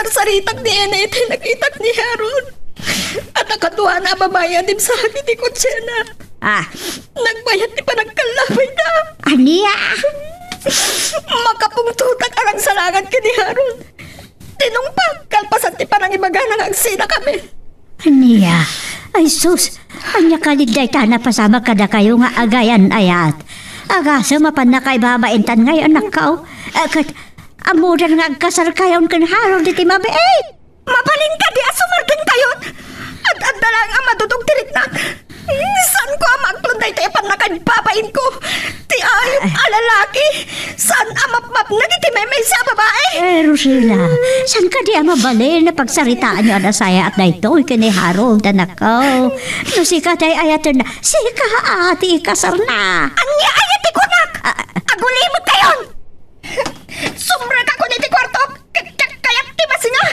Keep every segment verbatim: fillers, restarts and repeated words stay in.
Sarsaritak ni Ena iti nakitak ni Harold. Adda kaduana a babai a dimsaak iti kotsena. Ah. Nagbayat ti panagkallabayda. Ania? Makapungtotak a nagsalangan ken ni Harold. Tinungpak, kalpasan ti panangibagana nga agsinakami. Ania? Ay sus, ania kadi dayta a napasamak kadakayo nga agayan-ayat? Agasem a pannakaibabaintan ngay, anakko. Eh, ket, ammodan nga agkasarkayon ken Harold iti mabiit. Mabalin kadi a sumardengkayon? Ad-adda laeng a madudog ti riknak. Saanko a maaklon daytoy a pannakaibabainko. Ti ayup a lalaki. Saan a mapmapneg iti maymaysa a babai. Eh, Rosela, saan kadi a mabalin a pagsaritaanyo a nasayaat daytoy ken ni Harold, anakko? No sika ti ay-ayatenna, sika a ti ikasarna. Ania aya ti kunak? Ah, ah. Agulimekkayon! Sumrekakon iti kuartok ket kayat ti masinga.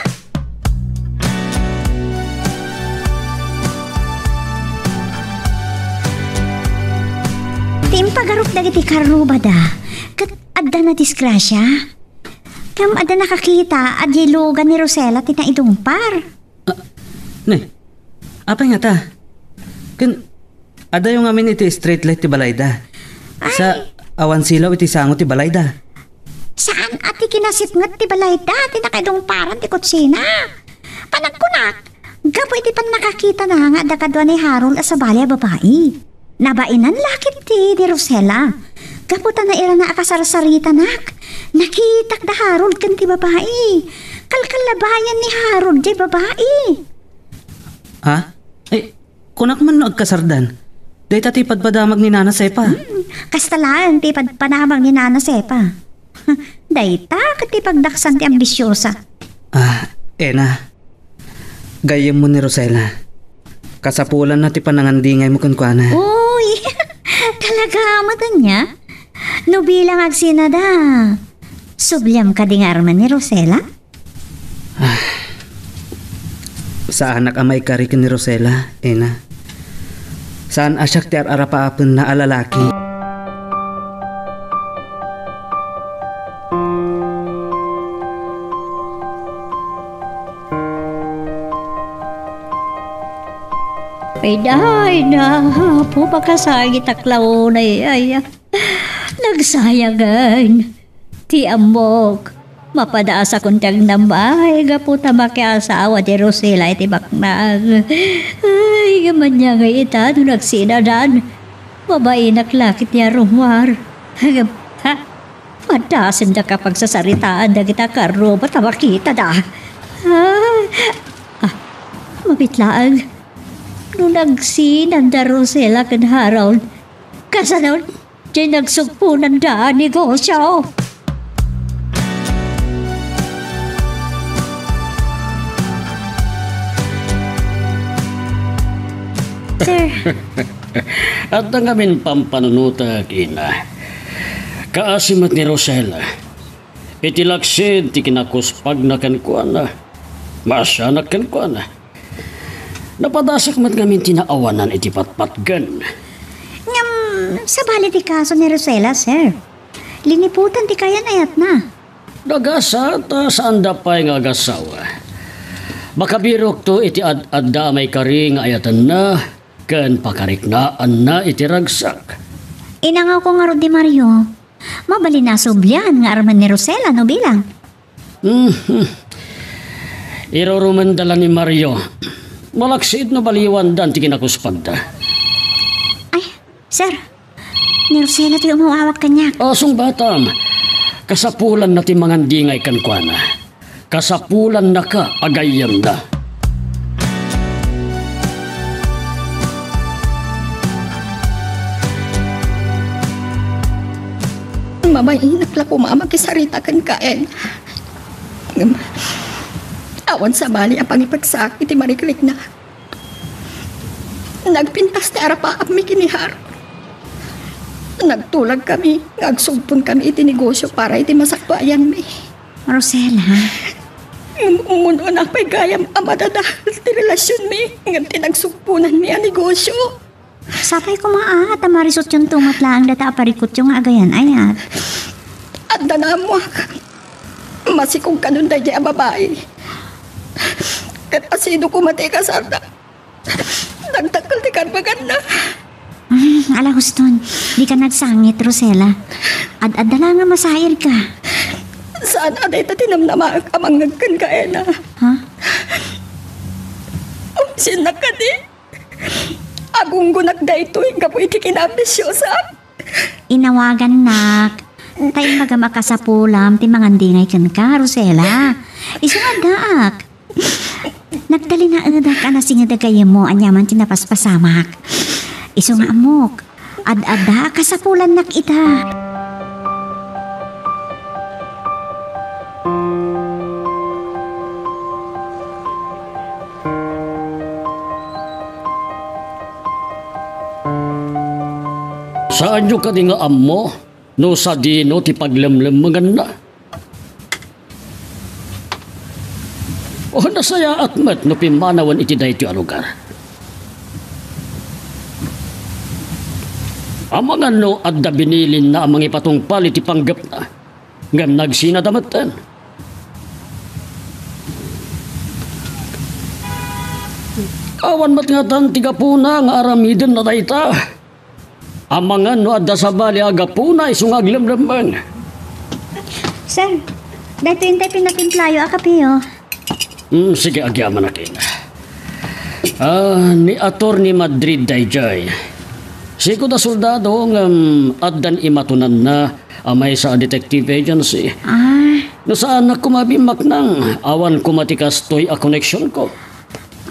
Ti impagarup dagiti karrubada, ket adda nadisgrasia. Ngem adda nakakita a di lugan ni Rosela ti naidungpar. Ah, ne, apay ngata? Ken adayo ngamin iti street light ti balayda. Ay. Sa awan silaw iti sango ti balayda. Saan a ti kinasipnget ti balayda ti nakaidungparan ti kutsina. Panagkunak, gapu iti pannakakitana nga adda kadua ni Harold a sabali a babai. Nabainan la ketdi ni Rosela. Gapu ta nairana a kasarsaritanak, nakitak da Harold ken ti babai. Kalkallabayan ni Harold diay babai. Ha? Ay, kunak man no agkasardan. Dayta ti padpadamag ni Nana Sepa. Hmm, kasta laeng ti padpadamag ni Nana Sepa. Dayta ket ti pagdaksan ti ambisiosa. Ah, Ena. Gayyemmo ni Rosela. Kasapulanna ti panangandingaymo kenkuana. Uy! Talaga met ania? No bilang agsinada, subliam kadi nga armen ni Rosela? Ah. Saanak a maikari ken ni Rosela, Ena. Saan a siak ti ar-arapaapenna a lalaki. Ay, day, na, Apo, pakasagitak la unay, ay, ah. Nagsayagen ti ammok. Mapadasakon ti agnamay gapu ta makiasawa ti Rosela iti baknang. Ay, ngem ania ngay ita no nagsinadan? Mabainak la ket ti arummuar. Ngem, ha? Madasendaka a pagsasaritaan dagita karruba ta makitada. Ah, ah, mabiit laeng. No nagsinanda Rosela ken Harold, kasano diay nagsugponanda a negosio? Sir. Adda ngamin pampanunotek, Ena. Kaasi met ni Rosela. Iti laksid ti kinakuspagna kenkuana, maasianak kenkuana. Napadasak met ngamin ti naawanan iti patpatgen. Ngem, sabali ti kaso ni Rosela, sir. Liniputan ti kayan-ayatna. Nagasat ta saanda pay nga agasawa. Makabirokto iti ad-adda a maikari nga ayatenna ken pakariknaanna iti ragsak. Inangawko ngarud ni Mario. Mabalin a sublian nga armen ni Rosela no bilang. Mhm. Irurumenda la ni Mario. Malaksid no baliwandan ti kinakuspagda. Ay, sir. Ni Rosela ti umawawag kaniak. O, sungbatam. Kasapulanna ti mangandingay kenkuana. Kasapulannaka a gayyemda. Mabainak la koma a makisarita kenka, Ena. Ngem, awan sabali a pangipegsaak iti marikrikna. Nagpintas ti arapaapmi ken ni Harold. Nagtulagkami nga agsugponkami iti negosio para iti masakbayanmi. Rosela? Ngem ummun-una pay gayam a madadael ti relasionmi ngem ti nagsugponanmi a negosio. Sapay koma a, ta marisotyonto met laeng dayta a parikutyo nga agayan-ayat. Adda naammoak. Masikog kanon daydiay a babai. Ket asino koma ti ikasarda? Nagdakkel ti karbaganna. Hmm, ala huston, dika nagsangit, Rosela. Ad-adda la nga masairka. Saan a dayta ti namnamaek a mangngeg kenka, Ena? Ha? Umsiennak kadi? Agunggonak daytoy gapu iti kinaambisiosaak. Inawagannak. Ta imbagam a kasapulam ti mangandingay kenka, Rosela. Isu nga addaak. Nagtalinaedak a nasinged a gayyemmo aniaman ti napaspasamak. Isu nga ammok, ad-adda a kasapulannak ita. Saanyo kadi nga ammo no sadino ti paglemlemmenganna? O, nasayaat met no pimmanawen iti daytoy a lugar. Amangan no adda binilinna a mangipatungpal iti panggepna, ngem nagsinada metten. Awan met ngatan ti gapuna nga aramidenna dayta. Amangan no adda sabali a gapuna isu nga aglemlemmeng. Sir, daytoy intay pinatimplayo a kape, oh. Hmm, sige, agyamanak ina. Ah, ni Attorney Madrid dayjay. Sikod a soldado ngem addan imatunanna a maysa a detective agency. Ah. No saanak koma bimmaknang, awan koma ti kastoy a koneksionko.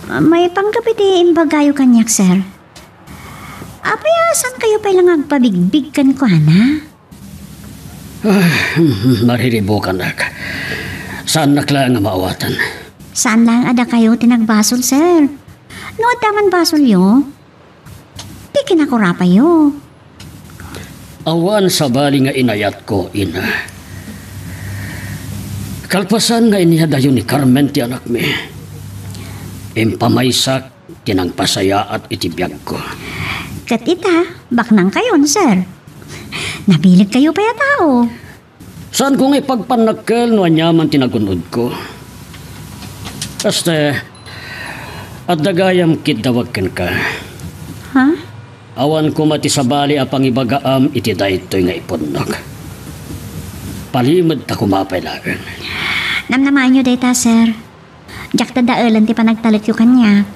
Maipanggep iti imbagayo kaniak, sir. Apay a saan kayo pay la nga agpabigbig kenkuana? Ah, mariribukanak. Saannak la nga maawatan. Saan laeng a dakayo ti nagbasol, sir. No adda man basolyo, ti kinakurapayo. Awan sabali nga inayatko, ina. Kalpasan nga inyadayo ni Carmen ti anakmi, impamaysak ti nangpasayaat iti biagko. Ket ita, baknangkayon, sir. Nabilegkayo pay a tao. Saanko nga ipagpannakkel no aniaman ti nagun-odko. Este, adda gayam kiddawag kenka. Ha? Awan koma ti sabali a pangibagaam iti daytoy nga ipudnok. Palimed ta koma pay laeng. Namnamaenyo dayta, sir. Diak dadaelen ti panagtalekyo kaniak.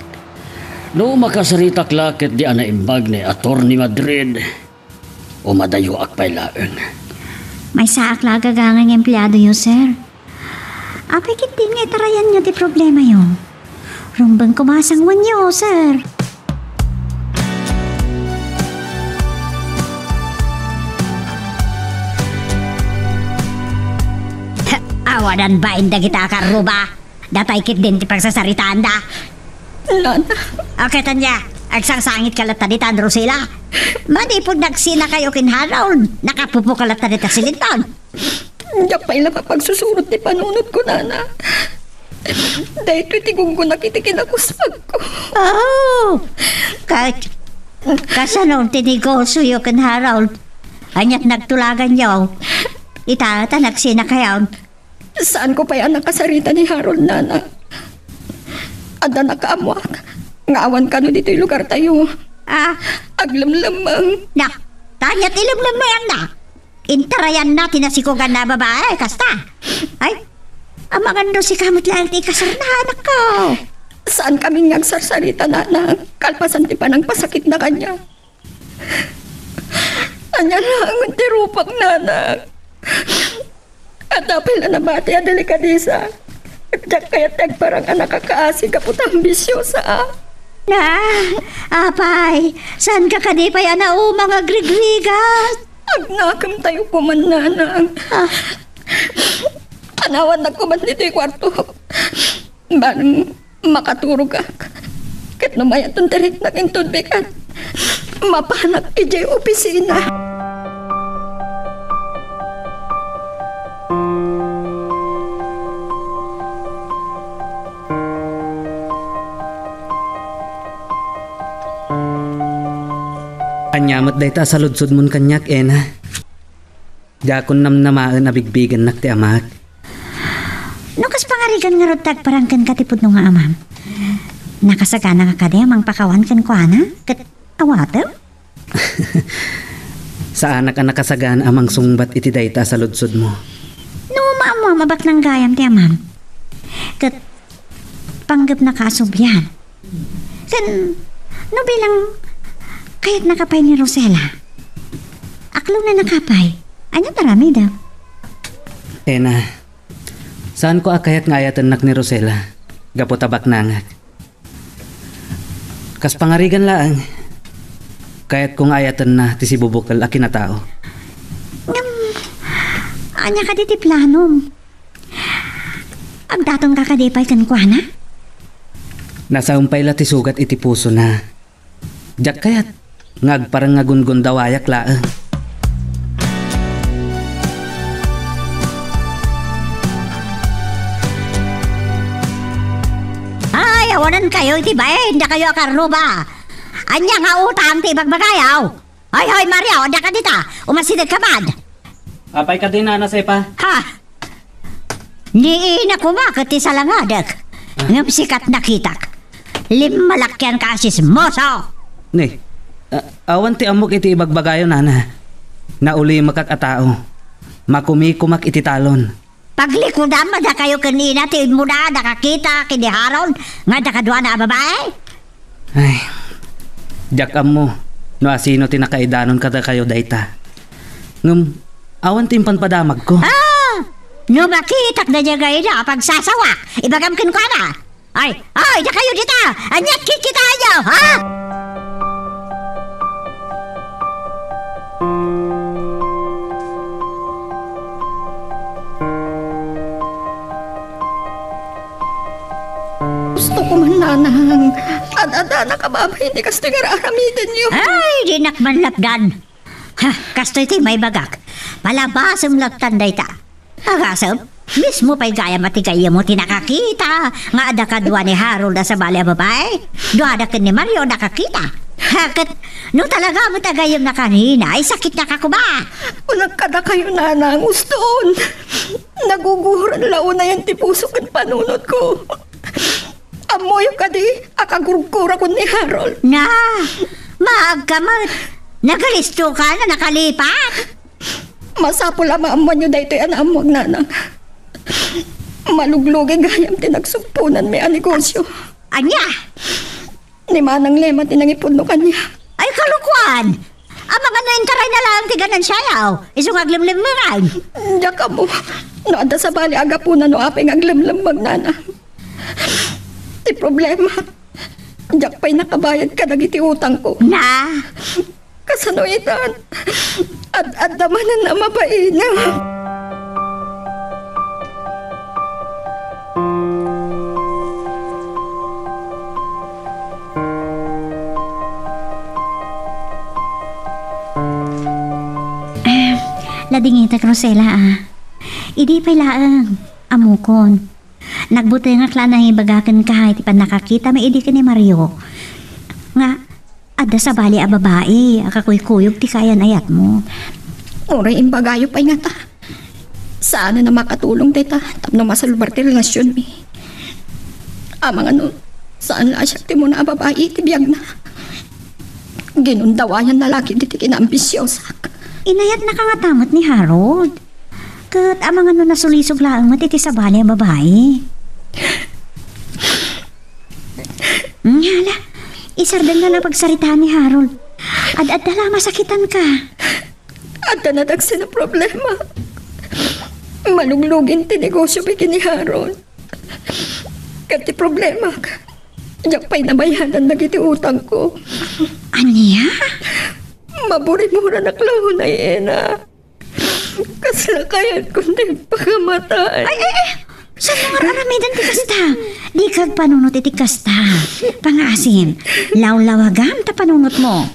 No makasaritak la ketdi a naimbag ni Attorney Madrid, umadayoak pay laeng. Maysaak la a gagangay nga empleadoyo, sir. Apay ketdin nga itarayanyo ti problemayo? Rumbeng koma a sangoenyo, sir. Awanan bain dagita a karruba. Datay ketdin ti pagsasaritaanda. Nana. O, ket ania, agsangsangit ka latta ditan, Rosela? Manipud nagsinakayo ken Harold, nakapupo ka latta dita silidon. Diak pay la mapagsusurot ti panunotko, Nana. Daytoy ti gunggonak iti kinakusagko. Oh! Ket, kasano ti negosioyo ken Harold? Aniat nagtulaganyo? Ita, ta nagsinakayon. Saanko pay a nakasarita ni Harold, Nana. Adda nakaammoak nga awan kano ditoy lugartayo. Ah. Aglemlemmeng. Na, ania ti lemlemmengna? Intarayanna ti nasikoganna a babae, kasta. Ay, amangan no sika met laeng ti ikasarna, anakko. Saankami nga agsarsarita, Nana, kalpasan ti panangpasakitna kaniak. Ania laengen ti rupak, Nana? Adda pay la nabati a delikadesa. Diak kayat ti agparang a nakakaasi gapu ta ambisiosa. Na, apay, saanka kadi pay a nauma nga agrigrigat? Agnakemtayo koman, Nana. Ah. Anawannak koman ditoy kuarto. Ban makaturogak. Ket no mayaton ti riknak inton bigat, mapanak idiay opisina. Ania met dayta a saludsodmon kaniak, Ena? Diakon namnamaen a bigbigennak ti amak. No kas pangarigan ngarud ti agparang kenka ti pudno nga amam, nakasagana nga kadi a mangpakawan kenkuana ket awatem? Saanak a nakasagana a mangsungbat iti dayta a saludsodmo. No maammoam a baknang gayam ti amam, ket panggepnaka a sublian. Ken, no bilang kayatnaka pay ni Rosela, aklonennaka pay. Ania ti aramidem? Ena, saanko a kayat nga ayatennak ni Rosela gapu ta baknangak. Kas pangarigan laeng, kayatko nga ayatenna ti sibubukel a kinatao. Ngem, ania kadi ti planom? Agdatonka kadi pay kenkuana? Nasaem pay la ti sugat iti pusona. Diak kayat nga agparang nga gungundawayak laeng. Ay, awanenkayo iti bain, dakayo a karruba. Ania nga utang ti ibagbagayo? Hoy, hoy, Mario, addaka dita. Umasidegka man. Apay kadi, Nana Sepa? Ha? Ni ina koma ket ti salangadek. Ah. Ngem sika ti nakitak. Limmalakyan ka a sismoso. Ni, a-, awan ti ammok iti ibagbagayo, Nana. Naulimakak a tao. Makumikumak iti talon. Paglikudam a dakayo ken ina ti immuna a nakakita ken ni Harold nga adda kaduana a babae? Ay, diak ammo no asino ti nakaidanon kadakayo dayta. Ngem, awan ti impanpadamagko. Ah! No makitak daydiay a pagsasawak, ibagam kenkuana. Ay, ay, dakayo dita! Ania ti kitkitaenyo, ha? Gusto ko man, Nanang. Ad-addanak a babain ti kastoy nga ar-aramidenyo. Ay, dinak man lapdan. Ha, kastoy ti maibagak. Palabasem lattan dayta. Agasem, mismo pay gayam a ti gayyemmo ti nakakita nga adda kadua ni Harold a sabali a babae. Duada ken ni Mario a nakakita. Ha, ket no talaga met a gayyemnaka ni ina, ay sakitnaka koma. Kunak kadakayo, Nanang, uston. Naguguran la unayen ti puso ken panunotko. Ammoyo kadi a kagurgurakon ni Harold? Na, maagka met. Nagalistoka na nakalipat. Masapul a maammoanyo daytoy a naammoak, Nanang. Maluglugi gayam ti nagsugponanmi a negosio. Ania? Ni Manang Lema ti nangipudno kaniak. Ay, kalokoan! Amangan no intarayna laeng ti ganansiayo, isu nga aglemlemmengan. Diak ammo no adda sabali a gapuna no apay nga aglemlemmeng, Nanang. Ti problema, diak pay nakabayad kadagiti utangko. Na? Kasano itan? Ad-adda manen a mabain. Ah, ladingitek, Rosela, ah. Idi pay laeng, ammokon. Nagbutengak la a nangibaga kenka iti pannakakitami idi ken ni Mario. Nga, adda sabali a babai a kakuykuyog ti kaayan-ayatmo. Uray imbagayo pay ngata, saanen a makatulong dayta tapno masalbar ti relasionmi. Amangan no, saan la a siak ti umuna a babai iti biagna. Ginundawayanna la ketdi ti kinaambisiosak. Inayatnaka ngata met ni Harold. Ket amangan no nasulisog laeng met iti sabali a babai. Hala, isardengka la pagsaritaan ni Harold. Ad-adda la masakitanka. Adda nadagsen a problema. Maluglugi ti negosio ken ni Harold. Ket ti problema, diak pay nabayadan dagiti utangko. Ania? Maburimuranak la unay, Ena. Kasla kayatko ti pakamatay. Ay, ay, ay! Saan mo nga aramiden ti kasta? Dika agpanunot iti kasta. Pangaasim, lawlawagam ta panunotmo.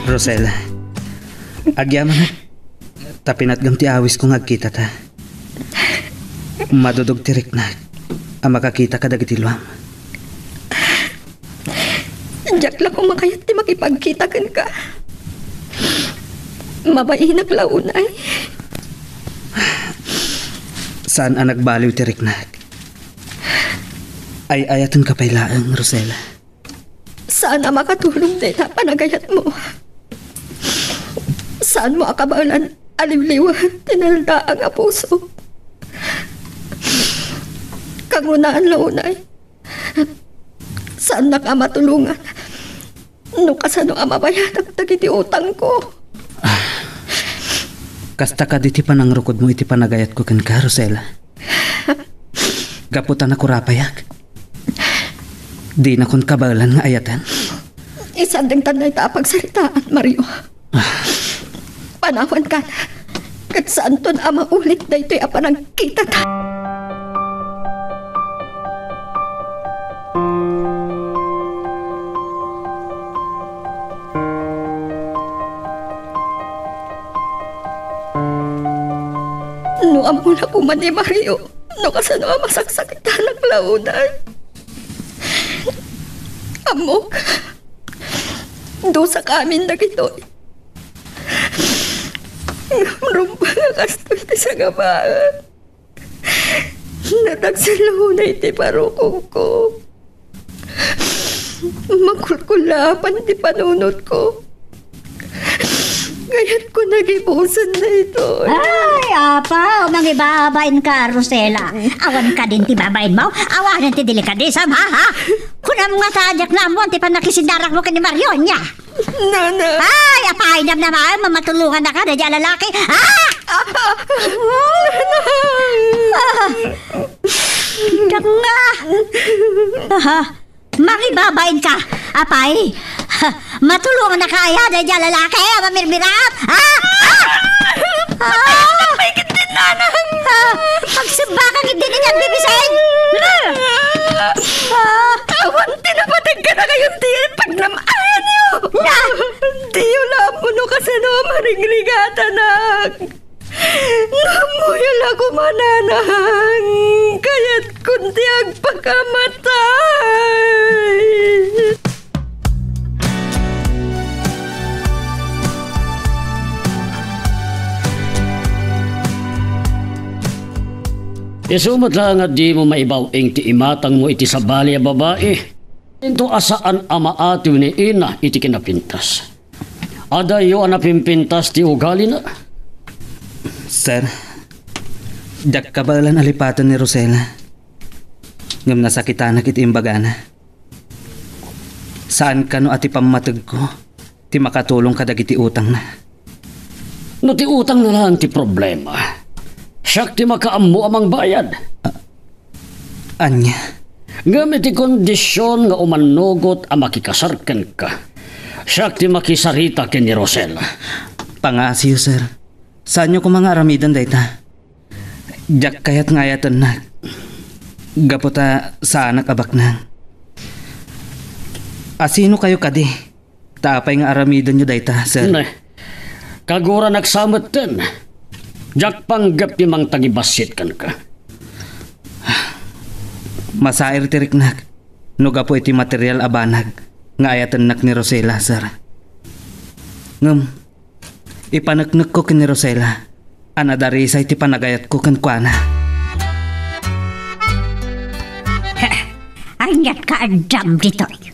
Rosel, agyamanak. Ta pinatgam ti awisko nga agkitata. Madudog ti riknak a makakita kadagiti luam. Diak la koma kayat ti makipagkita kenka. Mabainak la unay. Saan a nagbaliw ti riknak. Ay-ayatenka pay laeng, Rosela. Saan a makatulong dayta panagayatmo. Saanmo a kabaelan a liwliwen ti naldaang a puso. Kangrunaan la unay. Saannak a matulongan no kasano a mabayadak dagiti utangko. Kasta kadi ti panangrukodmo iti panagayatko kenka, Rosela. Gapu ta nakurapayak. Dinakon kabaelan nga ayaten. Isardengtan dayta a pagsaritaan, Mario. Panawankan, ket saanton a maulit daytoy a panagkitata. No ammona koma ni Mario no kasano a masaksakitanak la unay. Ammok, dusaka amin dagitoy. Ngem rumbeng a kastoy ti sangabaen. Natagsen la unay ti parukogko. Makulkullaapan ti panunotko. Kayatko nagibusen daytoy. Ay, apa, mangibabain ka, Rosela. Awan kadin ti babain mo? Awanen ti delikadesam, ha, ha? Kunam nga ta, diak naammo ti pannakisidarakmo ken ni Mario, ania? Nana. Ay, apay, namnama, mamatulongannaka daydi a lalaki. Ah! Ah! Danga! Ah! Mangibabain ka, apay. Matulongannaka aya daydi a lalaki a mamirmirat. Ah! Ah! Ah! Apay, ketdi, nanang. Ah! Pagsembaka ketdi daydi a bibiseng. Ah! Awan ti napateg kadakayo ti pagnam-ayanyo. Na! Diyo la ammo no kasano a maringrigatanak. Ammoyo la koma, nanang, kayatkon ti agpakamatay. Isu met la nga dimo maibaw-ing ti imatangmo iti sabali a babai. Inton a saan a maatiw ni Ina iti kinapintas. Adayo a napimpintas ti ugalina. Sir, diak kabaelan a lipaten ni Rosela. Ngem nasakitanak iti imbagana. Saan kano a ti pammategko ti makatulong kadagiti utangna. No ti utangna laeng ti problema, siak ti makaammo a mangbayad. Ania? Ngem iti kondision nga umannugot a makikasar kenka, siak ti makisarita ken ni Rosela. Pangaasiyo, sir. Saanyo koma nga aramiden dayta. Diak kayat nga ayatennak. Gapu ta saanak a baknang. Asino kayo kadi? Ta apay nga aramidenyo dayta, sir? Ne. Kaguranak sa metten. Diak panggep ti mangtangibassit kenka. Masair ti riknak no gapu iti material a banag nga ayatennak ni Rosela, sir. Ngem, ipaneknekko ken ni Rosela a nadarisay ti panagayatko kenkuana. Aniat ka addam ditoy?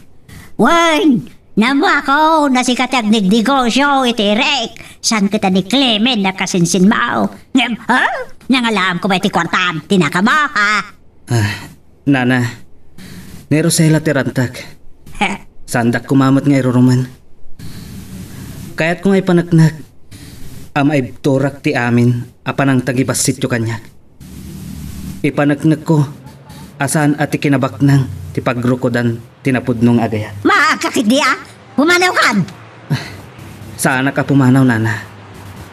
Wen, namuako, nasika ti agnegnegosio iti Eric. Saan ket a ni Clement a kasinsinmo? Ngem, ha? Nangalaam ko ba iti kuartam? Tinaka mo, ha? Ah, Nana, ni Rosela ti rantek. Saandak koma met nga irurumen. Kayatko nga ipaneknek a maibturak ti amin a panangtangibassityo kaniak. Ipaneknekko a saan a ti kinabaknang ti pagrukodan ti napudno nga agayat. Maagka ketdi a? Pumanaw kan! Saanak a pumanaw, Nana.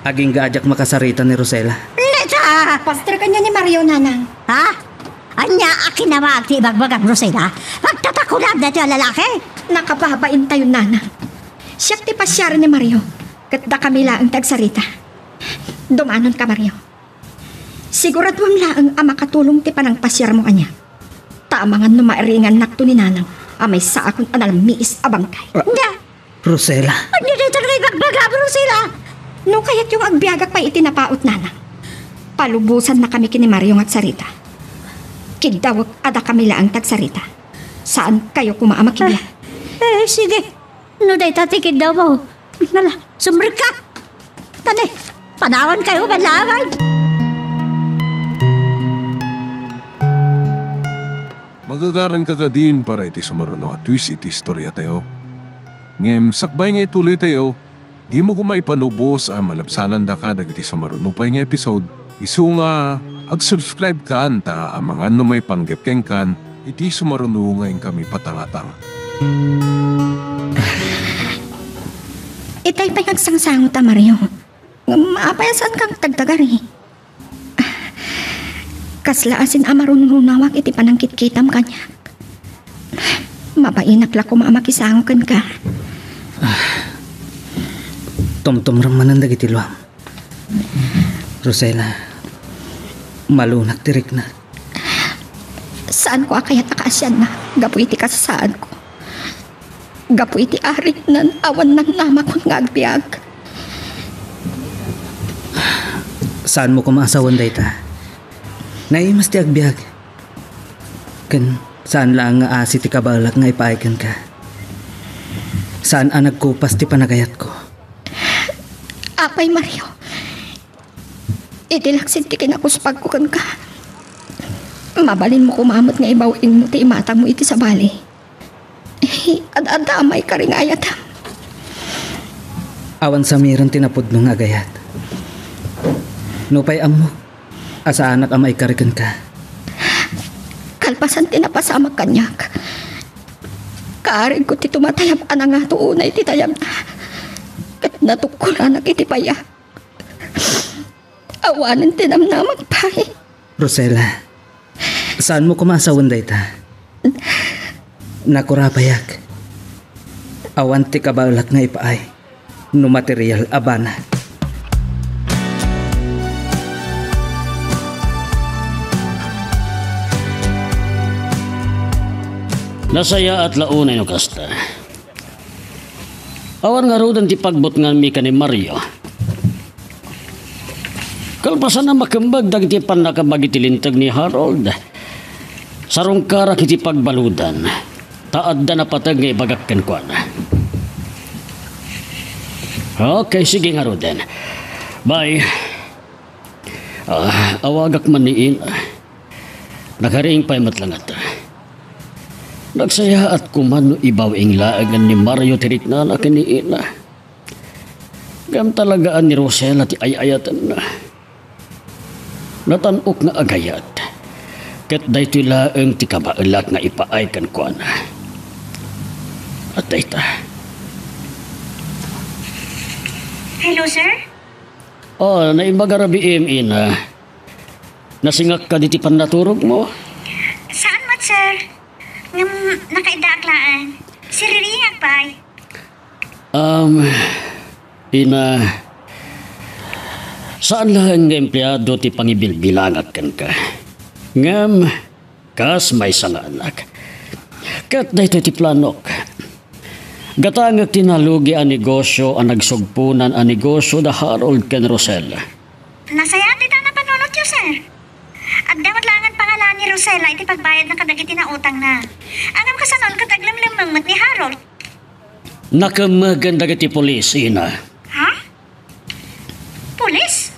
Agingga a diak makasarita ni Rosela. Leta! Pastor kaniak ni Mario, Nanang. Ha? Ania a kinamaag ti ibagbagam, Rosela? Pagtatakulam daytoy a lalaki? Nakababaintayon, Nanang. Siak ti pasiaren ni Mario, ket dakami laeng ti agsarita. Dumanonka, Mario. Siguraduem laeng a makatulong ti panangpasiarmo kaniak. Ta amangan no mairingannakto ni Nanang, a maysaakon a nalamiis a bangkay. Ah. Ania? Rosela. Ania dayta nga ibagbagam, Rosela? No kayatyo nga agbiagak pay iti napaut, nanang, palubosannakami ken ni Mario nga agsarita. Kiddawek a dakami laeng ti agsarita. Saankayo koma a makibiag. Eh, eh, sige. No dayta ti kiddawmo, ala, sumrekka! Tani, panawankayo man laeng. Magagaranka kadin para iti sumaruno a twist iti istoriatayo. Ngem sakbay nga ituloytayo, dimo koma ipalubos a malabsanandaka dagiti sumaruno pay nga episode. Isu nga ag-subscribe kan ta amangan no maipanggep kenkan iti sumaruno nga inkami patangatang. Itay pay nga agsangsangot a Mario. Ngem apay a saanka nga agtagtagari? Kasla asin a marunrunawak iti panangkitkitam kaniak. Mabainak la koma a makisango kenka. Tumtumrem manen dagiti luam. Rosela, malunak ti riknak. Saanko a kayat a kaasianna gapu iti kasasaadko. Gapu iti arignan awan namnamakon nga agbiag. Saanmo koma a sawen dayta. Naimas ti agbiag. Ken saan laeng nga asi ti kabaelak nga ipaay kenka. Saan a nagkupas ti panagayatko. Apay Mario, iti laksid ti kinakuspagko kenka, mabalinmo koma met nga ibaw-ingmo ti imatangmo iti sabali. Ad-adda a maikari nga ayatem. Awan samiren ti napudno nga agayat. Nupay ammok a saanak a maikari kenka. Kalpasan ti napasamak kaniak, kaarigko ti tumatayab a nangato unay ti tayabna. Ket natukkoranak iti paya. Awanen ti namnamak pay. Rosela, saanmo koma a sawen dayta. Nakurapayak. Awan ti kabaelak nga ipaay no material a banag. Nasayaat la unay no kasta. Awan ngaruden ti pagbutnganmi ken ni Mario. Kalpasan a makemmeg dagiti pannakabag iti linteg ni Harold, sarungkarak iti pagbaludan, ta adda napateg nga ibagak kenkuana. Okay, sige ngaruden. Bye. Ah, awagak man ni Ina. Nakariing pay met la ngata. Nagsayaat koma no ibaw-ing laengen ni Mario ti riknana ken ni Ina. Ngem talagaan ni Rosela ti ay-ayatenna. Natan-ok nga agayat. Ket daytoy laeng ti kabaelak nga ipaay kenkuana. At dayta. Hello, sir? Oh, naimbag a rabiim, Ina. Nasingak kadi ti pannaturogmo? Saan met, sir. Ngem nakaiddaak laeng. Siririingak pay. Um, Ina, saan laeng nga empleado ti pangibilbilangak kenka. Ngem, kas maysa nga anak. Ket daytoy ti planok. Gatangek ti nalugi a negosio a nagsugponan a negosio da Harold ken Rosel. Nasayaat dayta a napanunotyo, sir. Adda met laengen pangalaan ni Rosela iti pagbayadna kadagiti nautangna. Ngem kasanon ket aglemlemmeng met ni Harold. Nakemmegen dagiti pulis, Ina. Ha? Pulis?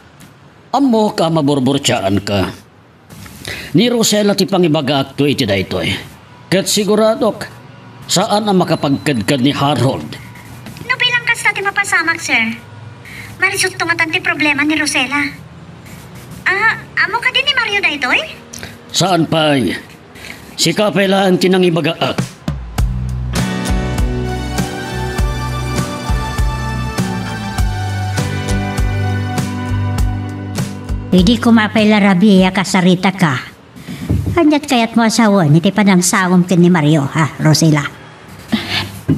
Ammok a maburburtiaanka. Ni Rosela ti pangibagaakto iti daytoy. Ket siguradok, saan a makapagkedked ni Harold. No bilang kasta ti mapasamak, sir, marisutto ngatan ti problema ni Rosela. Ah, ammo kadi ni Mario daytoy? Saan pay? Sika pay laeng ti nangibagaak. Idi koma pay la rabii a kasaritaka, aniat kayatmo a sawen iti panangsangom ken ni Mario, ha, Rosela?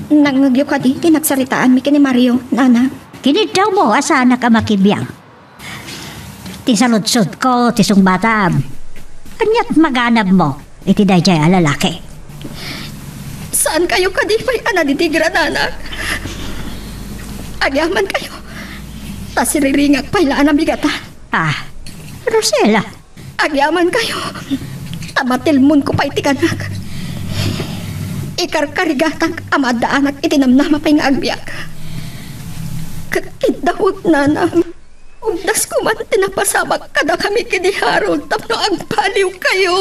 Nangngegyo kadi ti nagsaritaanmi ken ni Mario, Nana? Kiniddawmo a saanak a makibiang. Ti saludsodko, ti sungbatam. Aniat maganabmo iti daydiay a lalaki? Saankayo kadi pay a nadidingran, anak? Agyamankayo, ta siriringak pay la a nabigatan. Ah, Rosella. Agyamankayo, ta matilmonko pay ti kanak. Ikarkarigatak a maaddaanak iti namnama pay nga agbiag. Ket iddawek, nanang, umdasko man ti napasamak kadakami ken ni Harold tapno agbaliwkayo.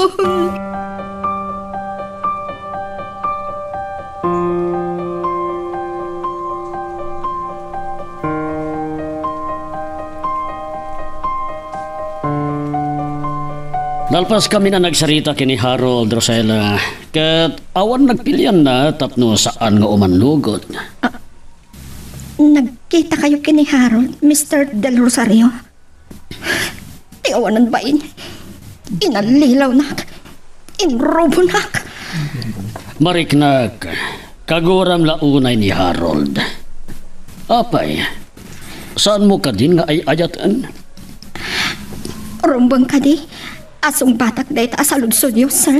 Nalpaskami a nagsarita ken ni Harold, Rosella, ket awan nagpilianna tapno saan nga umannugot. Ah, nagkitakayo ken ni Harold, Mister Del Rosario? Ti awanan bain, inallilawnak, inrubonak. Mariknak, kaguram la unay ni Harold. Apay, saanmo kadin nga ay-ayaten? Rumbeng kadi a sungbatak dayta a saludsodyo, sir?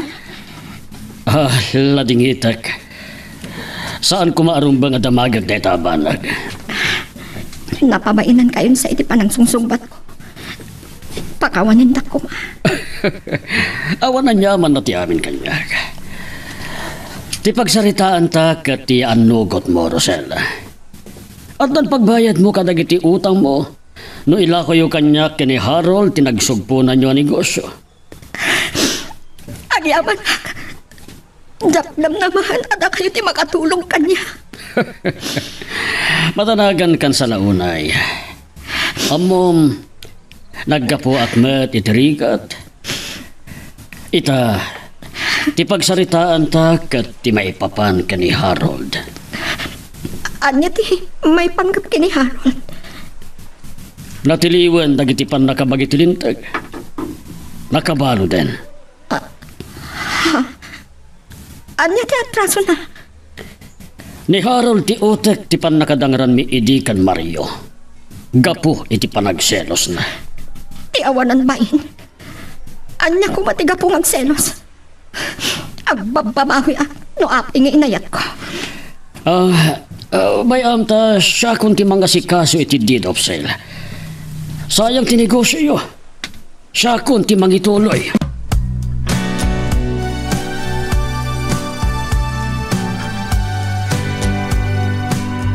Ah, ladingitek. Saan koma a rumbeng a damagek dayta a banag. Napabainankayon sa iti panangsungsungbatko. Pakawanindak koma. Awan aniamanna ti amin kaniak. Ti pagsaritaanta ket ti annugotmo, Rosella. Addan pagbayadmo kadagiti utangmo no ilakoyo kaniak ken ni Harold ti nagsugponanyo a negosyo. Agyamanak, diak namnamaen a dakayo ti makatulong kaniak. Matanagankan sa la unay. Ammom, naggapuak met iti rigat. Ita, ti pagsaritaanta ket ti maipapan ken ni Harold. Ania ti maipanggep ken ni Harold? Natiliwen dagiti pannakabagi ti linteg. Nakabaluden. Ah, ha? Ania ti atrasona? Ni Harold ti utek ti pannakadangranmi idi ken Mario. Gapu iti panagselosna. Ti awanan bain. Ania koma ti gapu nga agselos? Agbabbamawiak no apay nga inayatko. Ah, ah, bay-am ta siakon ti mangasikaso iti deed of sale. Sayang ti negosioyo. Siakon ti mangituloy.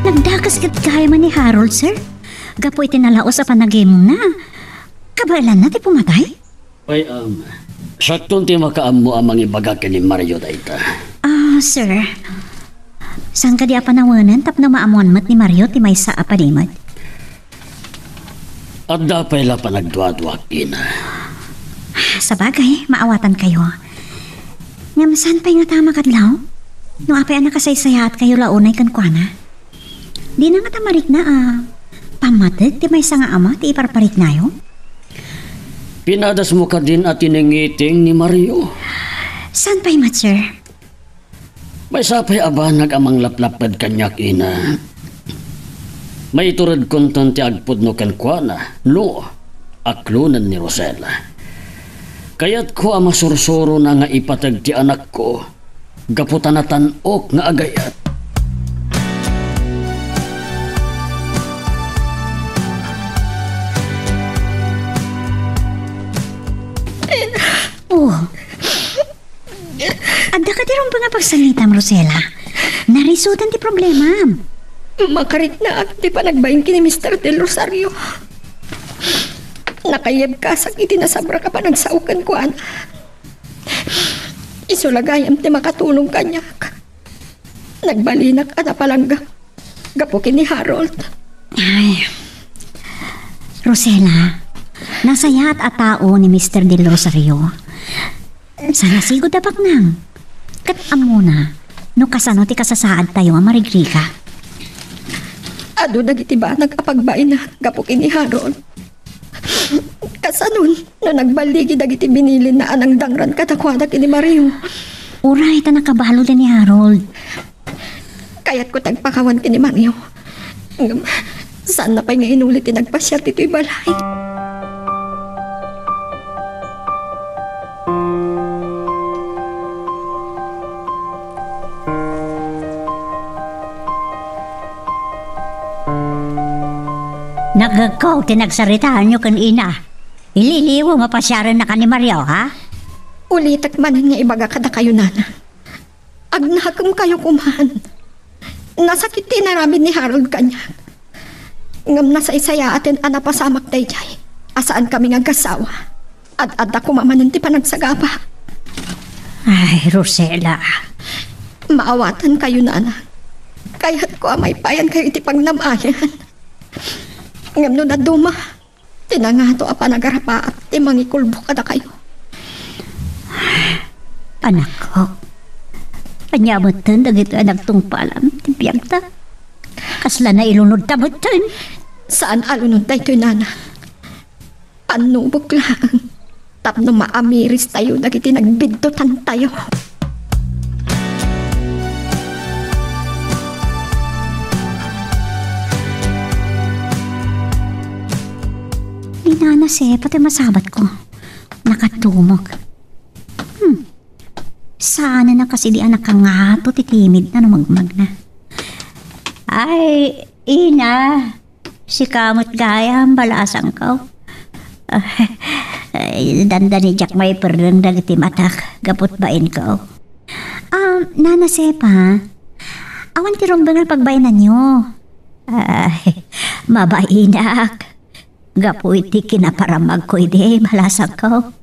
Nagdakes ket gayam ni Harold, sir. Gapu iti nalaos a panagimongna, kabaelanna ti pumatay? Bay-am, siakton ti makaammo a mangibaga ken ni Mario dayta. Ah, sir. Saan kadi a panawenen tapno maammoan met ni Mario ti maysa a palimed? Adda pay la panagduaduak, Ina. Sabagay, maawatankayo. Ngem saan pay ngata a makadlaw? No apay a nakasaysayaatkayo la unay kenkuana? Dina ngata marikna a pammateg ti maysa nga ama ti iparpariknayo? Pinadasmo kadin a tinengngeteng ni Mario? Saan pay met, sir? Maysa pay a banag a manglaplapped kaniak, Ina. Maituredkonton ti agpudno kenkuana no aklonen ni Rosella. Kayatko a masursurona nga ipateg ti anakko gapu ta natan-ok nga agayat. Oh. Adda kadi rumbeng a pagsangitam, Rosella? Narisotan ti problemam. Makariknaak ti panagbain ken ni Mister Del Rosario. Nakaibkasak iti nasabrak a panagsao kenkuana. Isu la gayam ti makatulong kaniak. Nagbalinak a napalangga gapu ken ni Harold. Ay, Rosella, nasayaat a tao ni Mister Del Rosario. Sanasigud a baknang. Ket ammona no kasano ti kasasaadtayo a marigrigat. Adu dagiti banag a pagbaina gapu ken ni Harold. Kasanon, no nagballigi dagiti binilinna a nangdangran kadakuada ken ni Mario. Uray ta nakabaluden ni Harold. Kayatko ti agpakawan ken ni Mario. Ngem, saanna pay nga inuli ti nagpasiar ditoy balay. Nagagko ti nagsaritaanyo ken ina. Ililiwem a pasiarennaka ni Mario, ha? Ulitek manen nga ibaga kadakayo, Nana. Agnakemkayo koman. Nasakit ti inaramid ni Harold kaniak. Ngem nasaysayaaten a napasamak daydiay a saankami nga agassawa. Ad-adda koma manen ti panagsagaba. Ay, Rosela. Maawatankayo, Nana. Kayatko a maipayankayo iti pagnam-ayan. Ngem no dadduma, ti nangato a panagarapaak ti mangikulbok kadakayo. Anakko, ania metten dagitoy a nagtungpalam ti biagta? Kasla nailunodta metten? Saan a lunod daytoy, Nana. Pannubok laeng tapno maamiristayo dagiti nagbiddutantayo. Ni Nana Sepa ti masabatko. Nakatumok. Hmm. Saan a nakasidi a nakangato ti timidna no magmagna. Ay, ina, sika met gayam, balasangko. Ay, dandani diak maiperdeng dagiti matak, gaput bainko. Ah, Nana Sepa, awan ti rumbeng a pagbainanyo. Ay, mabainak. Gapu iti kinaparamagko idi, balasangko.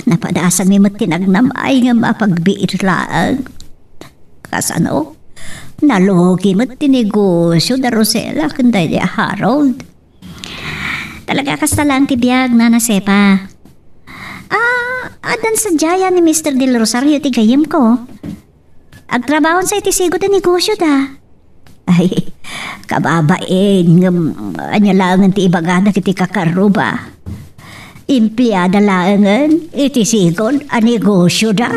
Napadasangmi met ti nagnam-ay nga mapagbiit laeng. Kasano? Nalugi met ti negosio da Rosela ken daydi a Harold. Talaga kasta laeng ti biag, Nana Sepa. Ah, addan sadiayan ni Mister Del Rosario ti gayyemko. Agtrabahoansa iti sigud a negosio da. Ay, kababain, ngem ania laengen ti ibagada iti kakarruba? Empleada laengen iti sigud a negosio da?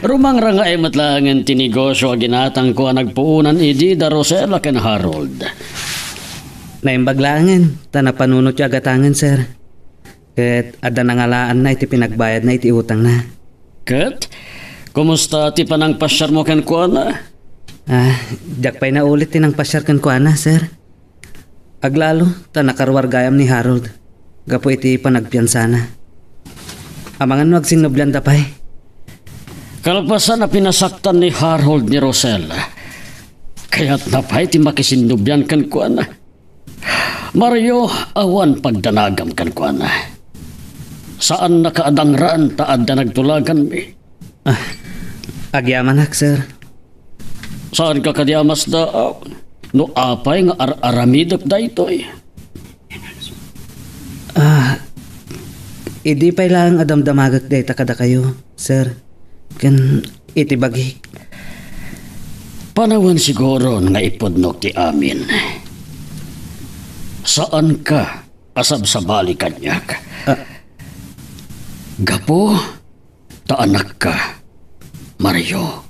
Rumangrangay met laengen ti negosio a ginatangko a nagpuonan idi da Rosela ken Harold. Naimbag laengen, ta napanunotyo a gatangen, sir. Ket adda nangalaanna iti pinagbayadna iti utangna. Ket, kumusta ti panangpasiarmo kenkuana? Ah, diak pay naulit ti nangpasiar kenkuana, sir. Aglalo, ta nakaruar gayam ni Harold, gapu iti panagpiansana. Amangan no agsinnublianda pay. Kalpasan a pinasaktan ni Harold ni Rosella, kayatna pay ti makisinnublian kenkuana. Mario, awan pagdanagam kenkuana. Saannaka a dangran ta adda nagtulaganmi. Ah, agyamanak, sir. Saanka kadi a masdaaw no apay nga ar-aramidek daytoy? Ah, idi pay laeng a damdamagek dayta kadakayo, sir, ken iti bagik. Panawen siguron nga ipudnok ti amin. Saanka a sabsabali kaniak. Ah. Gapu ta anakka, Mario.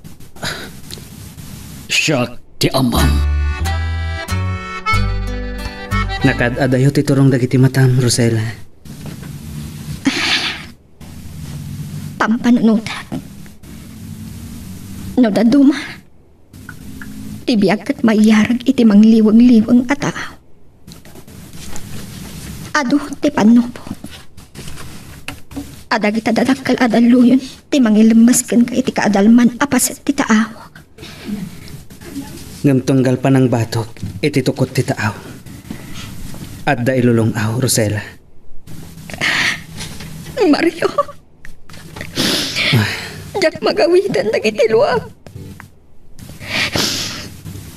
Siak ti amam. Nakaad-adayo ti turong dagiti matam, Rosella. Pampanunotak. No dadduma, ti biag ket maiyarag iti mangliweng-liweng a tao. Adu ti pannubok a dagita dadakkel a dalluyon ti mangilemmes kenka iti kaadalman a paset ti taaw. Ngem tunggal panangbatok iti tukot ti taaw, adda ilulong-aw, Rosella. Mario, diak magawiden dagiti luam.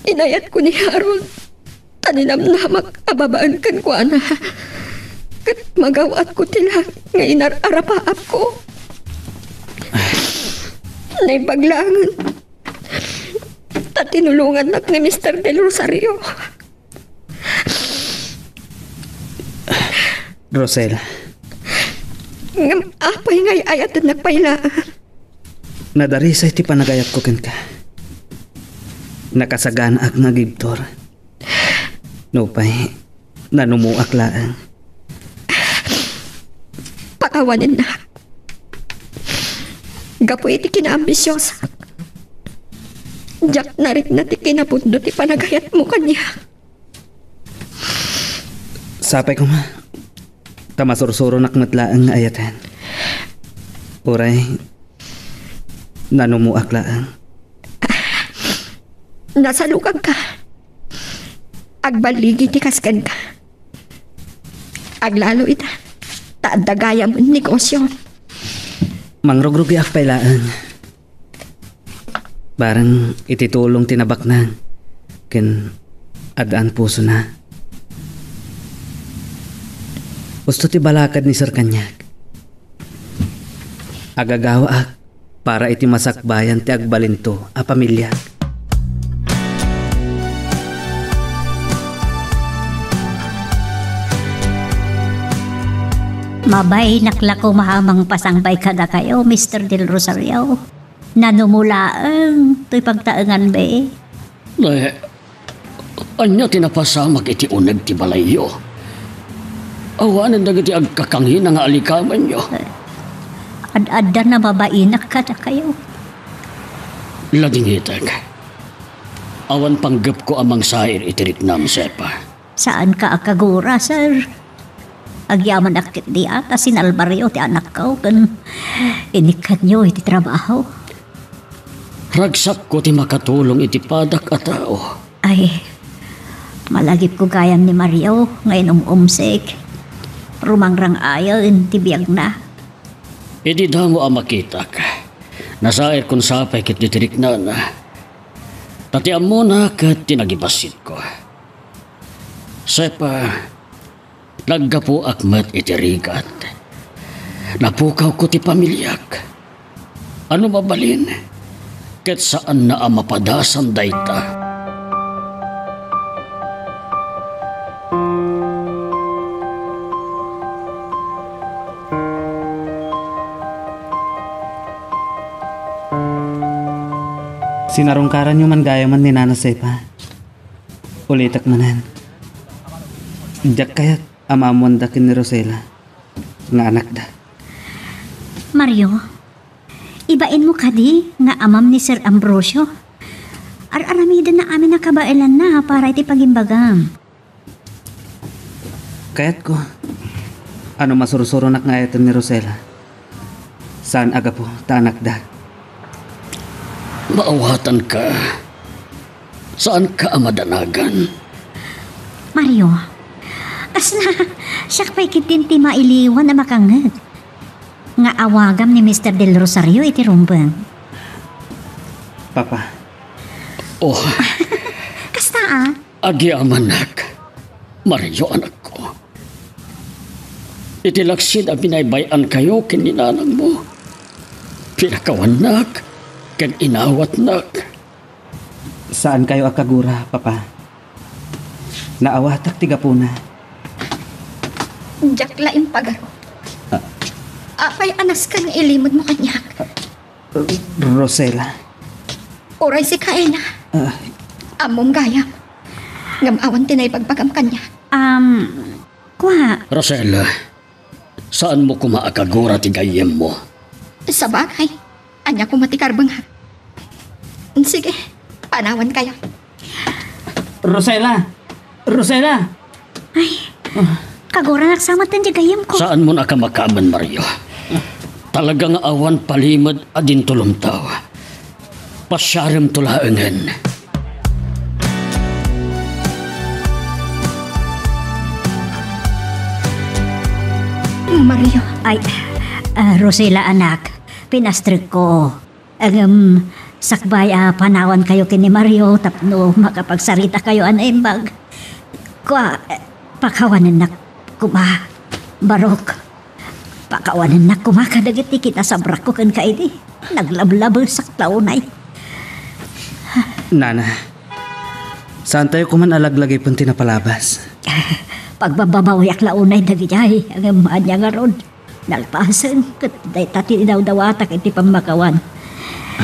Inayatko ni Harold ta ninamnamak a babaen kenkuana. Ket magaw-atko ti langit nga inar-arapaapko. Naimbag laengen ta tinulongannak ni Mister Del Rosario. Rosel. Ngem apay nga ay-ayatennak pay laeng? Nadarisay ti panagayatko kenka. Nakasaganaak nga agibtur. Nupay, nanumoak laeng. Patawanennak. gapu iti kinaambisiosak. Diak narikna ti kinapudno ti panagayatmo kaniak. Sapay koma, ta masursuronak met laeng nga ayaten. Uray, nanumoak laeng. Nasalukagka. Agballigi ti kas kenka. Aglalo ita, ta adda gayam negosio. Mangrugrugiak pay laeng. Bareng iti tulong ti nabaknang ken addaan pusona. Usto ti balakad ni Sir kaniak. Agagawaak para iti masakbayan ti agbalinto a pamiliak. Mabainak la koma a mangpasangbay kadakayo, Mister Del Rosario. Nanumo laeng toy pagtaenganmi. Nay, ania ti napasamak iti uneg ti balayyo? Awanen dagiti agkakangina nga alikamenyo. Ad-adda namabainak kadakayo. Ladingitek. Awan panggepko a mangsair iti riknam, Sepa. Saanka a kagura, sir. Agyamanak ketdi a ta sinalbayo ti anakko ken inikkanyo iti trabaho. Ragsakko ti makatulong iti padak a tao. Ay, malagipko gayam ni Mario nga inum-umsek. Rumangrang-ayen ti biagna. Idi damo a makitak, nasairkon sapay ket didiriknana. Ta ti ammona ket ti nagibassidko. Sepa, naggapuak met iti rigat. Napukawko ti pamiliak. Ano mabalin, ket saanna a mapadasan dayta. Sinarungkaranyo man gayamen ni Nana Sepa. Ulitek manen. Diak kayat a maammoanda ken ni Rosela nga anakda. Mario, ibainmo kadi nga amam ni Sir Ambrosio? Ar-aramidenna amin a kabaelanna para iti pagimbagam. Kayatko a no masursuronak nga ayaten ni Rosela, saan a gapu ta anakda. Maawatanka. Saanka a madanagan. Mario, kasla, siak pay ketdin ti mailiwan a makanget nga awagam ni Mister Del Rosario iti rumbeng. Papa. Oh. Kasta, a? Agyamanak, Mario, anakko. Iti laksid a binaybay-ankayo ken ni nanangmo, pinakawannak ken inawatnak. Saankayo a kagura, Papa. Naawatak ti gapuna. Diak la impagaro. Ah. Apay a nasken nga ilimedmo kaniak? Rosela. Uray sika, Ena. Ah. Ammom gayam. Ngem awan ti naibagbagam kaniak. Um, kua. Rosela, saanmo koma a kagura ti gayyemmo. Sabagay, ania koma ti karbengak? Sige, panawankayo. Rosela! Rosela! Ay, kaguranak sa met ti gayyemko. Saanmon a kamakamen, Mario. Talaga nga awan palimed a dintulomtaw. Pasiaremto laengen. Mario. Ay, ah, Rosela, anak, pinastrekko. Ngem, sakbay a panawankayo ken ni Mario tapno makapagsaritakayo a naimbag. Kua, pakawanennak koma, Barok. Pakawanennak koma kadagiti kinasabrakko kenka idi. Naglablabesak la unay. Nana, saantayo koman a laglagipen ti napalabas. Pagbababawiak la unay dagidiay, ngem ania ngarud? Nalpasen, ket dayta ti idawdawatak iti pammakawan.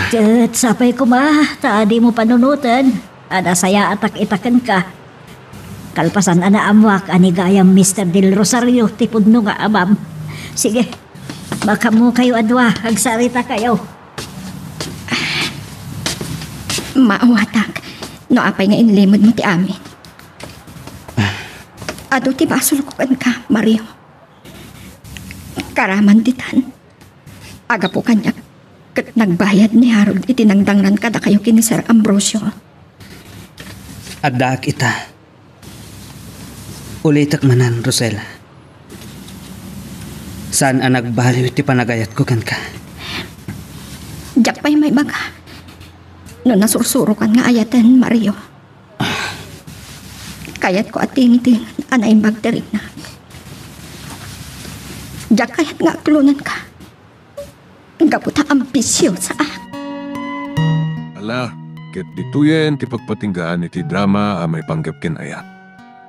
Ket sapay koma, ta dimo panunoten, a nasayaatak ita kenka. Kalpasan a naammoak a ni gayam Mister Del Rosario ti pudno nga amam. Sige, makaammokayo a dua, agsaritakayo. Maawatak no apay nga inlimedmo ti amin. Adu ti basolko kenka, Mario. Karaman ditan, agapu kaniak ket nagbayad ni Harold iti nangdangran kadakayo ken ni Sir Ambrosio. Addaak ita. Ulitek manen, Rosella. Saan a nagbaliw ti panagayatko kenka. Diak pay maibaga no nasursurokan nga ayaten, Mario. Kayatko a tingting a naimbag ti rikna. Diak kayat nga aklonanka. Gapu ta ambisiosaak. Ala, ket ditoyen ti pagpatinggaan iti drama a maipanggep ken ayat.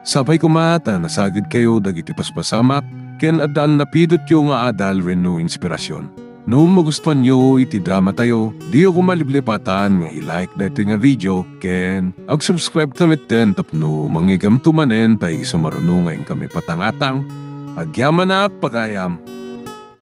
Sapay koma ta nasagidkayo dagiti paspasamak ken adda a napidotyo nga adal wenno inspirasyon. No magustuanyo iti dramatayo, diyo koma liplipatan nga i-like daytoy nga video ken ag-subscribe ta metten tapno mangigamto manen ta isu maruno nga inkami patangatang. Agyamanak, pagayam!